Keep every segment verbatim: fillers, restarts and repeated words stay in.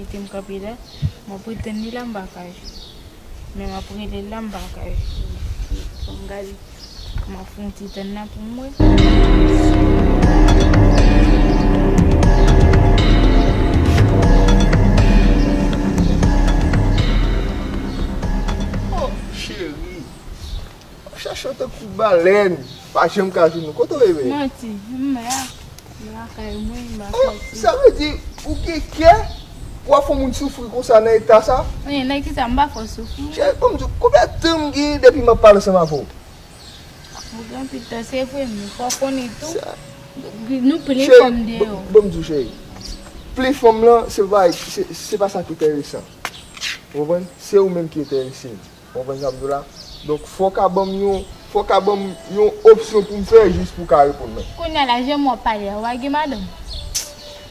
Te m kanpe la, m ap tann li la, m pa ka jwenn. Men m ap rele l la, m pa ka jwenn. Fò m gade. M ap fè yon ti tann la pou m wè. Oh, cheri. W ap chache w tankou balèn. Pa janm ka jwenn ou. Kote w ye menm? Manti. M la. M lakay mwen, m pa soti. Sa vle di ou gen kè pou w ap fè yon moun soufri konsa nan eta sa? Wi, nan ki sa m pa fè w soufri. Cheri, ban m di w, konbyen tan m gen depi m ap pale ansanm avè w? Ou gen anpil tan, se vre, men fò w konnen tou. Nou plen fanm deyò. Ban m di w, cheri. Plen fanm lan, se pa, se, se pa sa ki enteresan. Ou konprann? Se ou menm ki enterese m. Ou konprann sa m di w la? Donk, fò w ka ban m yon, fò w ka ban m yon opsyon pou m fè jis pou w ka reponn mwen. Kounye a la, jan w ap pale a, w pa gen madanm?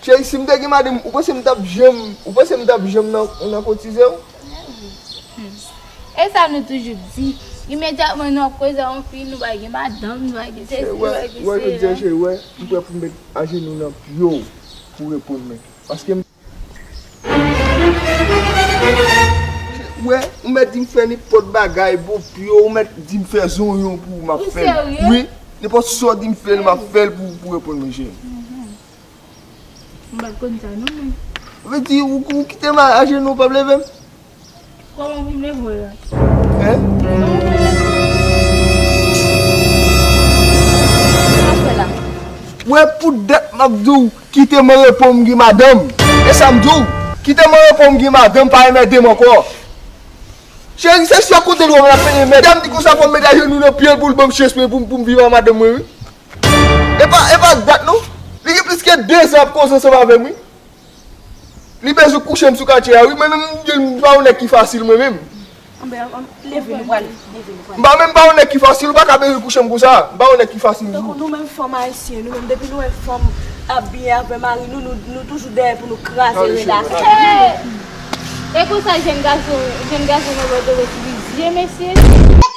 Cheri, si m te gen madanm, ou panse m t ap janm, ou panse m t ap janm nan, nan kotize w? Hmm. E sa nou toujou di. Imedyatman nou ap koze a yon fi, nou pa gen madanm, nou pa gen sesi, nou pa gen sela. Wè, wè, cheri, wè, m prè pou m met ajenou nan pye w pou w reponn mwen. Paske m Wè, ou mèt di m fè nenpòt bagay, bo pye w, ou mèt di m fè zonyon pou ou, m ap fè l. Ou serye? Wi, nenpòt sa w di m fè l, m ap fè l pou, pou reponn mwen, cheri. M pa t konn sa non, mwen. Vle di, ou, ou kite m ajenou, w p ap leve m? Kòman pou m leve w la? Hein? Kòman pou m leve w? Sa w ap fè la? Wè, pou dat m ap di w, kite m reponn m gen madanm. E sa m di w, kite m reponn m gen madanm, pa enmède m ankò. Cheri, se sèl kote l wè m ap enmède. Dam di konsa fò m met ajenou nan pye l pou l ban m chans mwen pou m, pou m viv ak madanm mwen, wi. E pa, e pa dat non. Li gen plis ke de zan ap koze ansanm avè m, wi. Li bezwen kouche m sou katye a, wi. Mwen menm, m, m pa yon nèg ki fasil, mwen menm. Anben, ann, leve, nou pral, leve, nou pral. M pa menm pa yon nèg ki fasil, ou pa ka bezwen kouche m konsa. M pa yon nèg ki fasil, tankou nou menm fanm ayisyen, nou menm, depi nou wè fanm ap byen avè mari nou, nou, nou toujou dèyè pou nou kraze relasyon. Hey! E konsa, jèn gason, jèn gason nan bò dlo sou vizye, mesye.